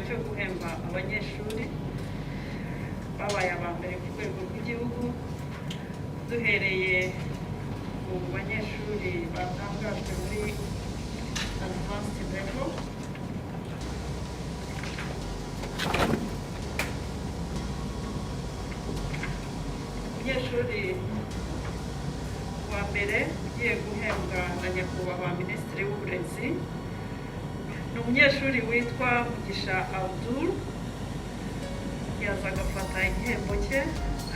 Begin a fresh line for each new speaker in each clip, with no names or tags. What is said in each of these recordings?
cyo guhemba abanyeshuri babaye aba mbere ku rwego rw'igihugu, duhereye ku banyeshuri batangajwe muri advanced level. Umunyeshuri wa mbere ugiye guhembwa na Nyakubahwa Minisitiri w'Uburezi ni umunyeshuri witwa Mugisha Abdul. Yaza agafata igihembo cye,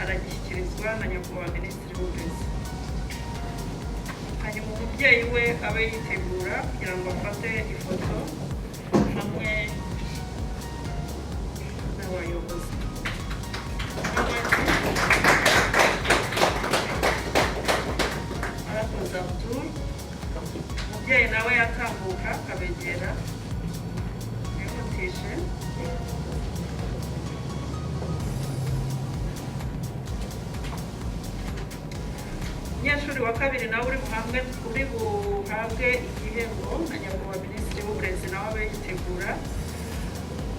aragishyikirizwa na Nyakubahwa Minisitiri w'Uburezi. Hanyuma umubyeyi we abe yitegura kugira ngo afate ifoto hamwe n'abayobozi. Amashyi. Arakoze Abdul. Umubyeyi nawe yatambuka akabegera, yihutishe. Umunyeshuri wa kabiri nawe uri buhabwe igihembo na Nyakubahwa Minisitiri w'Uburezi, nawe abe yitegura,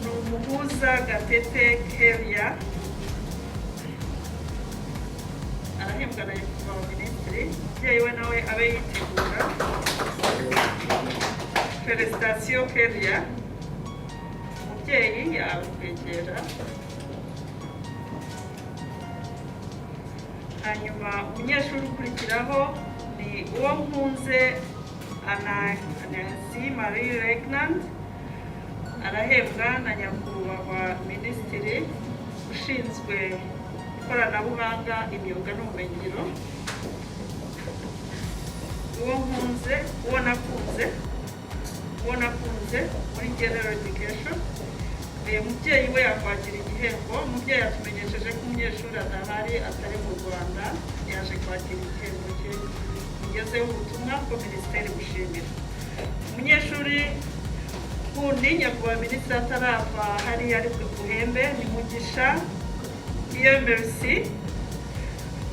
ni Umuhuza Gatete Keria. Arahembwa na Nyakubahwa Minisitiri. Umubyeyi we nawe abe yitegura. Félicitations, Keria. Umubyeyi yakwegera. Hanyuma umunyeshuri ukurikiraho ni uwo nkunze Anansi Marie Regnand. Arahembwa na Nyakubahwa Minisitiri ushinzwe Ikoranabuhanga, Imyuga n'Ubumenyingiro. Uwo nkunze, uwo nakunze, uwo nakunze muri general education. Mubyeyi we yakwakira igihembo. Umubyeyi yatumenyesheje ko umunyeshuri adahari, atari mu Rwanda, yaje kwakira igihembo cye. Mugezeho ubutumwa ko minisiteri bushimira umunyeshuri wundi. Nyakubahwa Minisitiri atarava hariya ari buhembe ni Mugisha iyo Merci,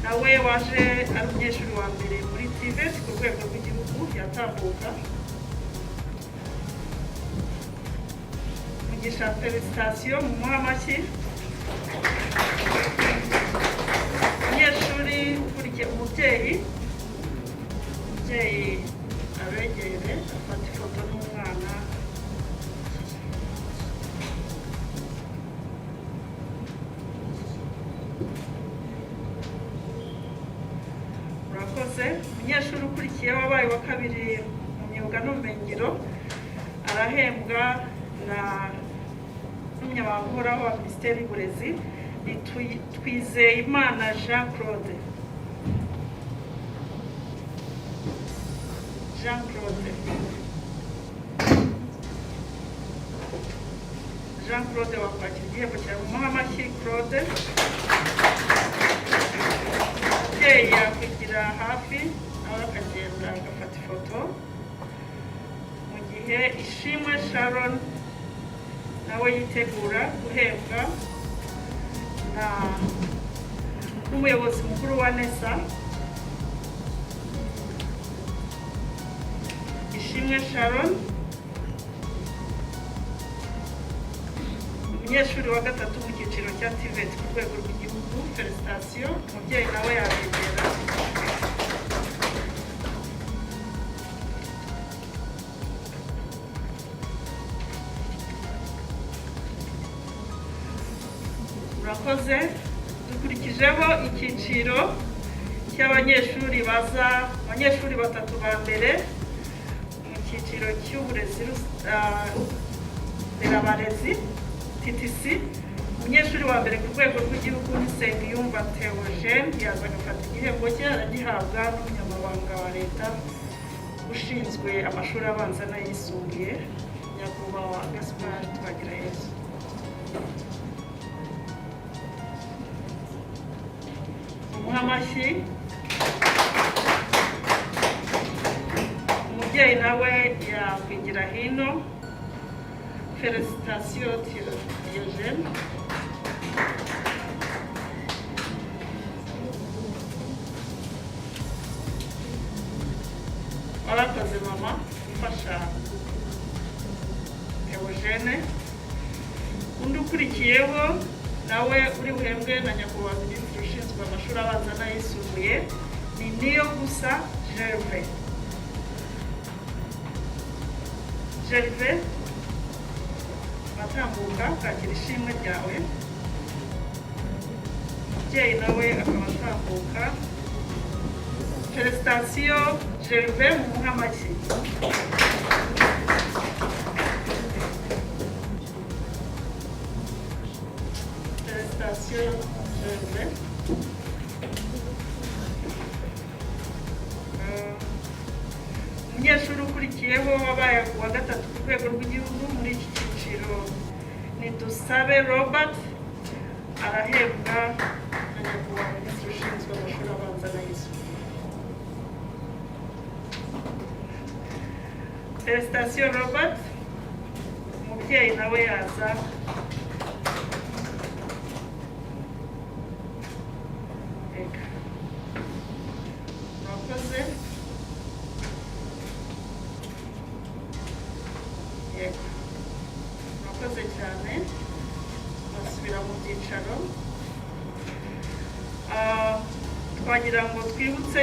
nawe waje ari umunyeshuri wa mbere muri TVET ku rwego rw'igihugu. Yatambuka. Mugisha, félicitations, mumuhe amashyi. Umunyeshuri ukurikiye, umubyeyi abegere afata ifoto n'umwana. Murakoze. Umunyeshuri ukurikiye wabaye wa kabiri mu myuga n'ubumenyingiro arahembwa na n'Umunyamabanga Uhoraho wa Minisiteri y'Uburezi, ni Twizeyimana Jean Claude. Jean Claude, Jean Claude, wakwakira igihembo cyawe. Mumuhe amashyi Claude. Umubyeyi yakwigira hafi nawe akagenda agafata ifoto, mu gihe Ishimwe Sharon nawe yitegura guhembwa na n'umuyobozi mukuru wa NESA. Ishimwe Sharon, umunyeshuri wa gatatu mu cyiciro cya TVET ku rwego rw'igihugu. Félicitations. Umubyeyi nawe yabegera. Murakoze. Dukurikijeho icyiciro cy'abanyeshuri baza, abanyeshuri batatu ba mbere mu cyiciro cy'uburezi nderabarezi, TTC. Umunyeshuri wa mbere ku rwego rw'igihugu ni Nsengiyumva Theogene. Yaza agafata igihembo cye, aragihabwa n'Umunyamabanga wa Leta ushinzwe amashuri abanza n'ayisumbuye, Nyakubahwa Gaspard Twagirayezu. Umuha amashyi. Umubyeyi nawe yakwigira hino. Félicitations, Theogene. Warakoze mama gufasha Theogene. Undi ukurikiyeho nawe uri buhembwe na Nyakubahwa Minisitiri ushinzwe amashuri abanza n'ayisumbuye ni Niyo Gusa Gervais. Gervais, watambuka ukakira ishimwe ryawe. Umubyeyi nawe akaba atambuka. Félicitations Gervais, mumuhe amashyi. Félicitations Gervais. Umunyeshuri ukurikiyeho wabaye uwa gatatu ku rwego rw'igihugu muri iki cyiciro ni Dusabe Robert. Arahembwa na Nyakubahwa Minisitiri ushinzwe amashuri abanza n'ayisumbuye. Félicitations Robert. Umubyeyi nawe yaza. Reka, murakoze. Yego, murakoze cyane. Basubira mu byicaro. Twagira ngo twibutse